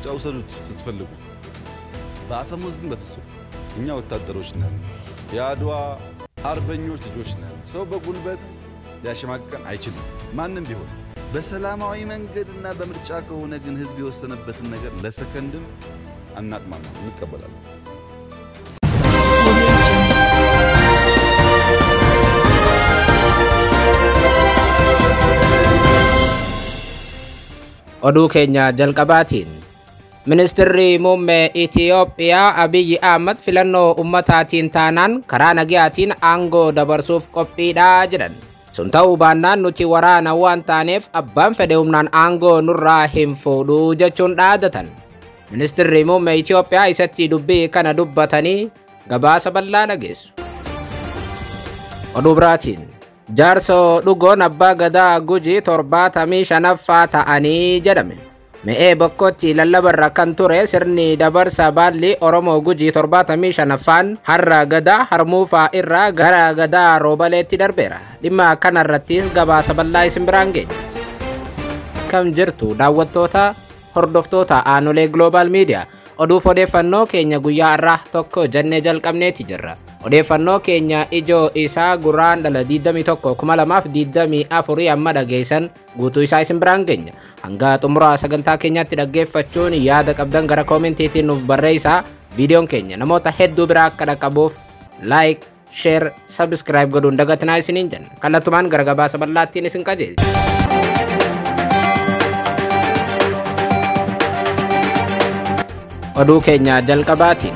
ምርጫ ውሰዱት ስትፈልጉ። በአፈሙዝ ግን በፍጹም እኛ ወታደሮች ነን። የአድዋ አርበኞች ልጆች ነን። ሰው በጉልበት ሊያሸማቅቀን አይችልም፣ ማንም ቢሆን። በሰላማዊ መንገድና በምርጫ ከሆነ ግን ህዝብ የወሰነበትን ነገር ለሰከንድም አናቅማማም፣ እንቀበላለን። Oduu keenya jalqabaatiin Ministeerri muummee Itiyoophiyaa Abiyyi Ahmad filannoo ummataatiin taanaan karaa nagayaatiin aangoo dabarsuuf qophiidha jedhan. Sun ta'uu baannaan nuti waraana waan taaneef abbaan fedhe humnaan aangoo nurraa hin fuudhu jechuun dhaadatan. Ministeerri muummee Itiyoophiyaa isatti dubbii kana dubbatanii gabaasa bal'aa dhageessu. Oduu biraatiin Jaarsoo dhugoon abbaa gadaa Gujii 75ffaa ta'anii jedhame. Mi'ee bokkootti lallabarra kan ture sirni dabarsa baalli Oromoo Gujii 75ffaan har'a gadaa harmuufaa irraa gara gadaa roobaleetti darbeera. Dhimma kanarrattis gabaasa bal'aa isin biraan geenya. Kam jirtu daawwattoota hordoftoota aanolee Global Media oduuf odeeffannoo keenya guyyaa har'aa tokko jennee jalqabneeti jirra. Odeeffannoo keenya ijoo isaa gurraan dhala 21 2024 amma dhageessan guutuu isaa isin biraan geenya. Hanga xumura sagantaa keenyaatti dhaggeeffachuun yaada qabdan gara koomentiitiin nuuf barreessaa. Viidiyoon keenya namoota hedduu biraa akka dhaqqabuuf like, share, subscribe godhuun dagatinaa isiniin jenna. Kallattumaan gara gabaasa bal'aattiin isin qajeelcha. Oduu keenya jalqabaatiin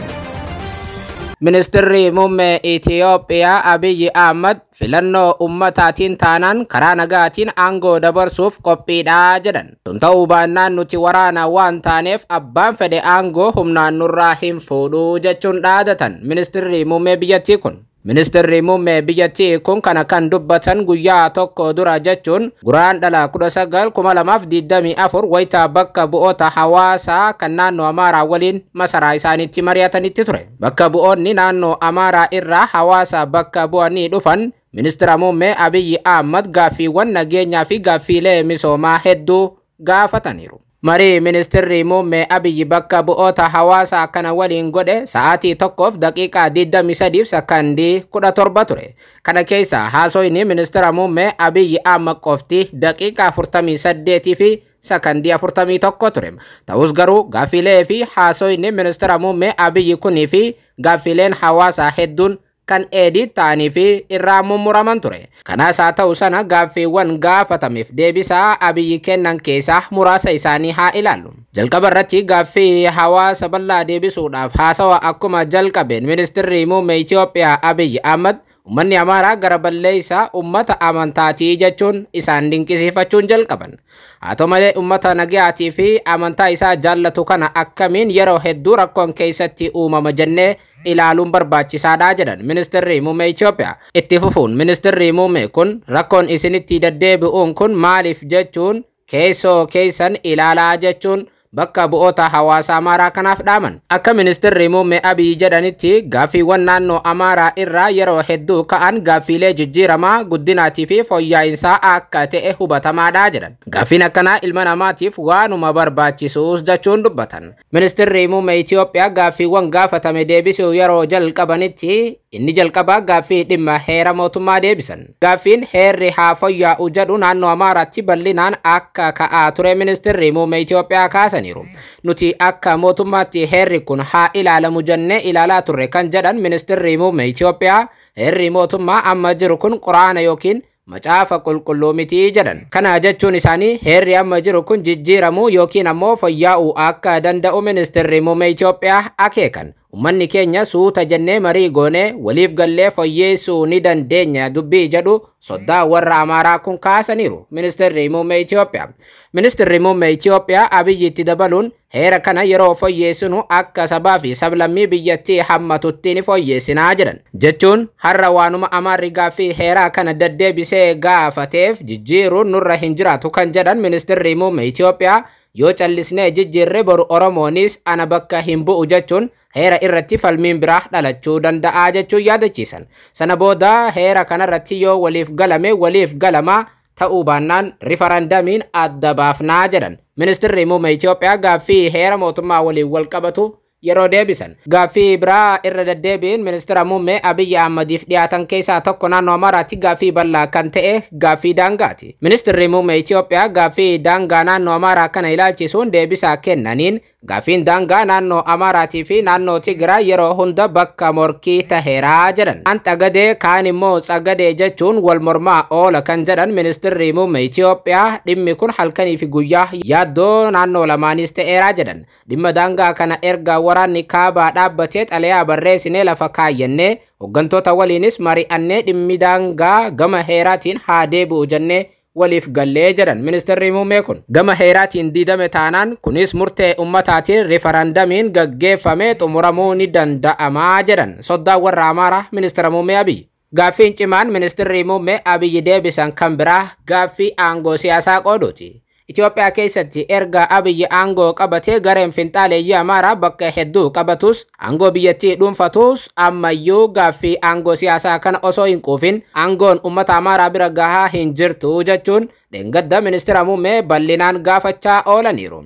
Ministeerri muummee Itiyoophiyaa Abiyyi Ahmad filannoo ummataatiin taanaan karaa nagaatiin aangoo dabarsuuf qophiidha jedhan. Sun ta'uu baannaan nuti waraana waan taaneef abbaan fedhe aangoo humnaan nurraa hin fuudhu jechuun dhaadatan ministeerri muummee biyyattii kun. Ministeerri muummee biyyattii kun kana kan dubbatan guyyaa tokko dura jechuun guraan dhala 19 2024 wayita bakka bu'oota hawaasaa kan naannoo Amaaraa waliin masaraa isaaniitti mari'atanitti ture. Bakka bu'oonni naannoo Amaaraa irraa hawaasa bakka bu'anii dhufan ministeera muummee Abiyyi Ahmad gaaffiiwwan nageenyaa fi gaaffiilee misoomaa hedduu gaafataniiru. Marii ministeerri muummee Abiyyi bakka bu'oota hawaasaa kana waliin godhe sa'aatii 1:23:17 ture. Kana keessa haasoyni ministeera muummee Abiyyi Ahmad qofti daqiiqaa 48 fi sakandii 41 ture. Ta'us garuu gaaffiilee fi haasoyni ministeera muummee Abiyyi kunii fi gaaffiileen hawaasaa hedduun kan eedii ta'anii fi irraa mummuraman ture. Kanaas haa ta'u sana gaaffiiwwan gaafatameef deebisaa Abiyyi kennan keessaa muraasa isaanii haa ilaallu. Jalqaba irratti gaaffii hawaasa bal'aa deebisuudhaaf haasawa akkuma jalqabeen ministeerri muummee Itiyoophiyaa Abiyyi Ahmad uummanni Amaaraa gara balleessaa uummata amantaatii jechuun isaan dinqisiifachuun jalqaban. Haa ta'u malee uummata nagayaatii fi amantaa isaa jaallatu kana akkamiin yeroo hedduu rakkoon keessatti uumama jennee ilaaluun barbaachisaadha jedhan ministeerri muummee Itiyoophiyaa. Itti fufuun ministeerri muummee kun rakkoon isinitti deddeebi'uun kun maaliif jechuun keessoo keessan ilaalaa jechuun bakka bu'oota hawaasa Amaaraa kanaaf dhaaman. Akka ministeerri muummee Abiyyi jedhanitti gaaffiiwwan naannoo Amaaraa irraa yeroo hedduu ka'an gaaffiilee jijjiiramaa guddinaatii fi fooyya'insaa akka ta'e hubatamaadha jedhan. Gaaffiin akkanaa ilma namaatiif waanuma barbaachisuus jechuun dubbatan. Ministeerri muummee Itiyoophiyaa gaaffiiwwan gaafatame deebisuu yeroo jalqabanitti inni jalqabaa gaaffii dhimma heera mootummaa deebisan. Gaaffiin heerri haa fooyya'u jedhu naannoo Amaaraatti bal'inaan akka ka'aa ture ministeerri muummee Itiyoophiyaa kaasaniiru. Nuti akka mootummaatti heerri kun haa ilaalamu jennee ilaalaa turre kan jedhan ministeerri muummee Itiyoophiyaa heerri mootummaa amma jiru kun quraana yookiin macaafa qulqulluu miti jedhan. Kana jechuun isaanii heerri amma jiru kun jijjiiramuu yookiin ammoo fooyya'uu akka danda'u ministeerri muummee Itiyoophiyaa akeekan. Uummanni keenya suuta jennee marii goonee waliif gallee fooyyeessuu ni dandeenya dubbii jedhu soddaa warra Amaaraa kun kaasaniiru ministeerri muummee Itiyoophiyaa. Ministeerri muummee Itiyoophiyaa Abiyyi itti dabaluun heera kana yeroo fooyyeessinu akka sabaa fi sablammii biyyattii hammatutti ni fooyyeessinaa jedhan. Jechuun har'a waanuma Amaarri gaaffii heeraa kana deddeebisee gaafateef jijjiiruun nurra hin jiraatu kan jedhan ministeerri muummee Itiyoophiyaa yoo callisnee jijjiirre boru Oromoonis ana bakka hin bu'u jechuun heera irratti falmiin biraa dhalachuu danda'a jechuun yaadachiisan. Sana booda heera kanarratti yoo waliif galame waliif galama Ta'uu baannaan rifarandamiin adda baafnaa jedhan. Ministirri muummee Itoophiyaa gaaffii heera mootummaa waliin wal qabatu yeroo deebisan. Gaaffii biraa irra deddeebiin ministeera muummee Abiyyi Ahmadiif dhiyaatan keessaa tokko naannoo Amaaraatti gaaffii bal'aa kan ta'e gaaffii daangaati. Ministeerri muummee Itoophiyaa gaaffii daangaa naannoo Amaaraa kana ilaalchisuun deebisaa kennaniin gaaffiin daangaa naannoo Amaaraatii fi naannoo Tigraay yeroo hunda bakka morkii taheeraa jedhan. Kaan xagadee kaan immoo tsagadee jechuun wal mormaa oola kan jedhan ministeerri muummee Itoophiyaa dhimmi kun halkanii fi guyyaa yaaddoo naannoo lamaanis ta'eeraa jedhan. Dhimma daangaa kana erga waraanni kaabaa dhaabbatee xalayaa barreessinee lafa kaayyannee hooggantoota waliinis mari'annee dhimmi daangaa gama heeraatiin haa deebi'u jennee waliif gallee jedhan ministeerri muummee kun. Gama heeraatiin diidame taanaan kunis murtee ummataatiin rifarandamiin gaggeeffamee xumuramuu ni danda'amaa jedhan soddaa warra Amaaraa ministeera muummee Abiyyi. Gaaffiin cimaan ministeerri muummee Abiyyi deebisan kan biraa gaaffii aangoo siyaasaa qooduuti. Itoophiyaa keessatti erga Abiyyi aangoo qabatee gareen finxaaleeyyii Amaaraa bakka hedduu qabatus aangoo biyyattii dhuunfatus ammayyuu gaaffii aangoo siyaasaa kana osoo hin quufin aangoon uummata Amaaraa bira gahaa hin jirtu jechuun dheengadda ministeera muummee bal'inaan gaafachaa oolaniiru.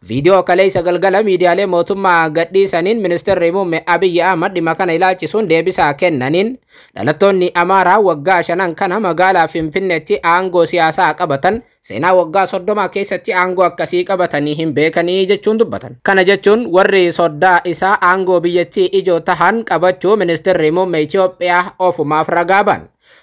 Viidiyoo kaleessa galgala miidiyaalee mootummaa gadhiisaniin ministeerri muummee Abiyyi Ahmad dhimma kana ilaalchisuun deebisaa kennaniin dhalattoonni Amaaraa waggaa 5 kana magaalaa Finfinneetti aangoo siyaasaa qabatan seenaa waggaa 30 keessatti aangoo akkasii qabatanii hin beekanii jechuun dubbatan. Kana jechuun warri soddaa isaa aangoo biyyattii ijoo tahan qabachuu ministeerri muummee Itoophiyaa ofumaaf ragaa ba'an.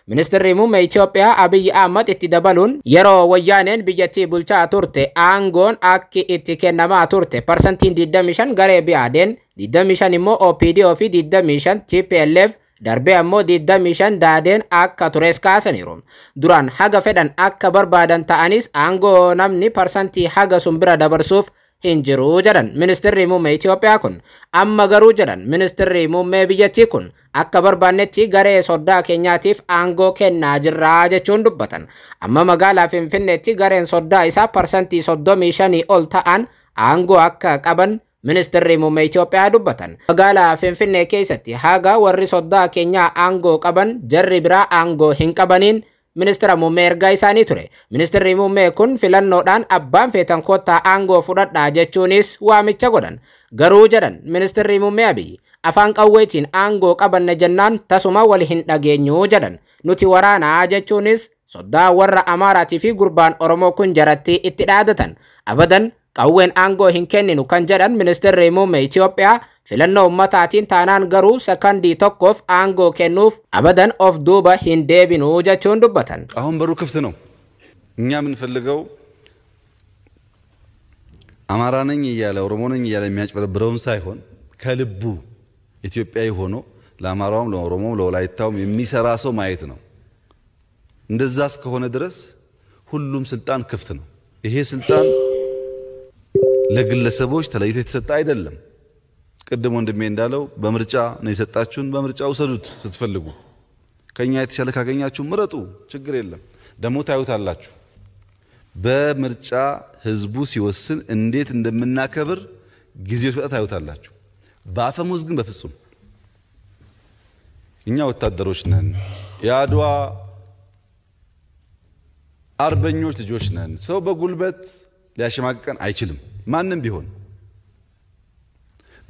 Ministeerri muummee Itoophiyaa Abiyyi Ahmad itti dabaluun yeroo wayyaaneen biyyattii bulchaa turte aangoon akki itti kennamaa turte parsantiin 25 garee BAD'n 25 immoo OPDO fi 25 TPLF darbee ammoo 25 daadeen akka tures kaasaniiru. Duraan haga fedhan akka barbaadan ta'anis aangoo namni parsantii haga sun bira dabarsuuf hin jiru jedhan ministeerri muummee Itoophiyaa kun. Amma garuu jedhan ministeerri muummee biyyattii kun akka barbaannetti garee soddaa keenyaatiif aangoo kennaa jirraa jechuun dubbatan. Amma magaalaa Finfinneetti gareen soddaa isaa parsantii 35 ol ta'an aangoo akka qaban ministeerri muummee Itoophiyaa dubbatan. Magaalaa Finfinnee keessatti haga warri soddaa keenyaa aangoo qaban jarri biraa aangoo hin qabaniin ministeera muummee ergaa isaanii ture. Ministeerri muummee kun filannoodhaan abbaan feetan kottaa aangoo fudhadhaa jechuunis waamicha godhan. Garuu jedhan ministeerri muummee Abiyyi afaan qawweetiin aangoo qabanna jennaan tasuma wal hin dhageenyu jedhan. Nuti waraanaa jechuunis soddaa warra Amaaraatii fi gurbaan Oromoo kun jaratti itti dhaadatan. Abadan qawween aangoo hin kenninu kan jedhan ministeerri muummee Itoophiyaa filannoo ummataatiin taanaan garuu sakandii tokkoof aangoo kennuuf abadan of duuba hin deebinu jechuun dubbatan. አሁን በሩ ክፍት ነው። እኛ የምንፈልገው አማራ ነኝ እያለ ኦሮሞ ነኝ እያለ የሚያጭበረብረውን ሳይሆን ከልቡ ኢትዮጵያዊ ሆኖ ለአማራውም ለኦሮሞውም ለወላይታውም የሚሰራ ሰው ማየት ነው። እንደዛ እስከሆነ ድረስ ሁሉም ስልጣን ክፍት ነው። ይሄ ስልጣን ለግለሰቦች ተለይቶ የተሰጠ አይደለም። ቅድም ወንድሜ እንዳለው በምርጫ ነው የሰጣችሁን፣ በምርጫ ውሰዱት ስትፈልጉ። ከኛ የተሻለ ካገኛችሁ ምረጡ፣ ችግር የለም። ደግሞ ታዩታላችሁ። በምርጫ ህዝቡ ሲወስን እንዴት እንደምናከብር ጊዜው ሲመጣ ታዩታላችሁ። በአፈሙዝ ግን በፍጹም እኛ ወታደሮች ነን። የአድዋ አርበኞች ልጆች ነን። ሰው በጉልበት ሊያሸማቅቀን አይችልም፣ ማንም ቢሆን።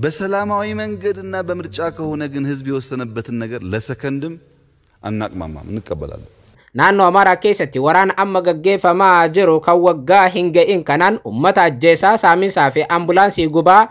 በሰላማዊ መንገድና በምርጫ ከሆነ ግን ህዝብ የወሰነበትን ነገር ለሰከንድም አናቅማማም፣ እንቀበላለን። Naannoo Amaaraa keessatti waraana amma gaggeeffamaa jiru kan waggaa hin ga'in kanaan uummata ajjeesaa saamiinsaa fi ambulaansii gubaa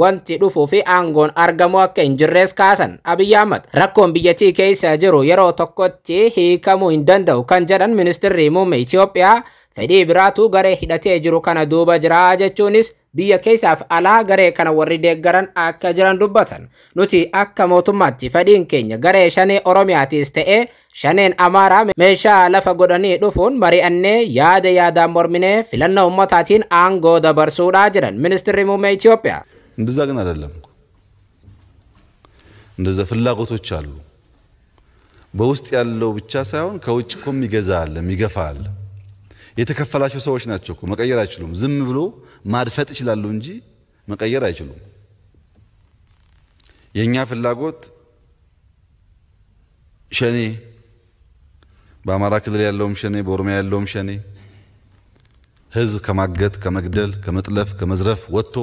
wanti dhufuu fi aangoon argamu akka hin jirres kaasan Abiyyi Ahmad. Rakkoon biyyattii keessa jiru yeroo tokkotti hiikamuu hin danda'u kan jedhan ministeerri muummee Itoophiyaa fedhii biraatu garee hidhatee jiru kana duuba jira jechuunis biyya keessaaf alaa garee kana warri deeggaran akka jiran dubbatan. Nuti akka mootummaatti fedhiin keenya garee shanee Oromiyaatis ta'ee shaneen Amaaraa meeshaa lafa godhanii dhufuun mari'annee yaada yaadaan morminee filannoo ummataatiin aangoo dabarsuudhaa jedhan ministeerri muummee Itoophiyaa. እንደዛ ግን አይደለም። እንደዛ ፍላጎቶች አሉ። በውስጥ ያለው ብቻ ሳይሆን ከውጭ እኮ የሚገዛ አለ፣ የሚገፋ አለ። የተከፈላቸው ሰዎች ናቸው እኮ መቀየር አይችሉም። ዝም ብሎ ማድፈጥ ይችላሉ እንጂ መቀየር አይችሉም። የኛ ፍላጎት ሸኔ በአማራ ክልል ያለውም ሸኔ፣ በኦሮሚያ ያለውም ሸኔ ህዝብ ከማገት፣ ከመግደል፣ ከመጥለፍ፣ ከመዝረፍ ወጥቶ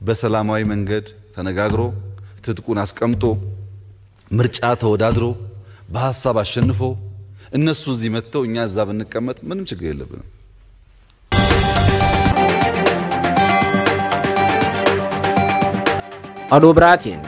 በሰላማዊ መንገድ ተነጋግሮ ትጥቁን አስቀምጦ ምርጫ ተወዳድሮ በሀሳብ አሸንፎ እነሱ እዚህ መጥተው እኛ እዛ ብንቀመጥ ምንም ችግር የለብንም። Oduu biraatiin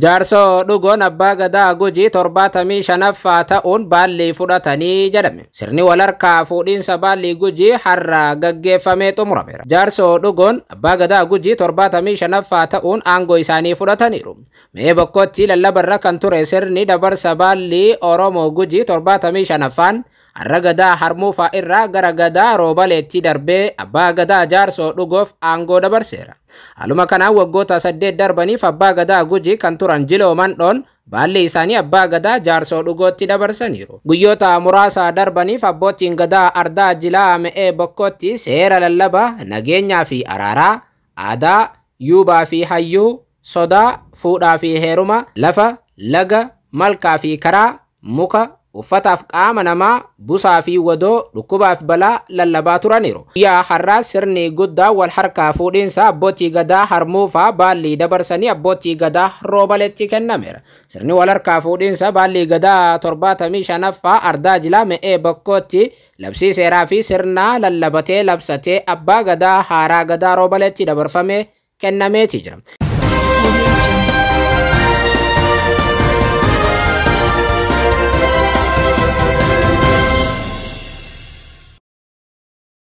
Jaarsoo Dhugoon Abbaa Gadaa Gujii 75ffaa ta'uun baallii fudhatanii jedhame. Sirni walharkaa fuudhiinsa baallii Gujii har'a gaggeeffamee xumurameera. Jaarsoo Dhugoon Abbaa Gadaa Gujii 75ffaa ta'uun aangoo isaanii fudhataniiru. Mi'ee Bokkootti lallabarra kan ture sirni dabarsa baallii Oromoo Gujii 75ffaan har'a Gadaa Harmuufaa irraa gara Gadaa Roobaleetti darbee Abbaa Gadaa Jaarsoo Dhugoof aangoo dabarseera. Haaluma kanaan waggoota 8 darbaniif Abbaa Gadaa Gujii kan turan Jiloo Mandhoon baalli isaanii Abbaa Gadaa Jaarsoo Dhugootti dabarsaniiru. Guyyoota muraasa darbaniif abbootiin Gadaa Ardaa Jilaa Me'ee Bokkootti seera lallabaa, nageenyaa fi araaraa, aadaa, yuubaa fi hayyuu, sodaa, fuudhaa fi heeruma, lafa, laga, malkaa fi karaa, muka, uffataaf qaama namaa, busaa fi wadoo, dhukkubaaf balaa lallabaa turaniiru. Guyyaa har'aa sirni guddaa wal harkaa fuudhiinsa abbootii Gadaa Harmuufaa baallii dabarsanii abbootii Gadaa Roobaletti kennameera. Sirni wal harkaa fuudhiinsa baallii Gadaa 75ffaa Ardaa Jilaa Me'ee Bokkootti labsii seeraa fi sirna lallabatee labsatee Abbaa Gadaa haaraa Gadaa Roobaletti dabarfamee kennameeti jira.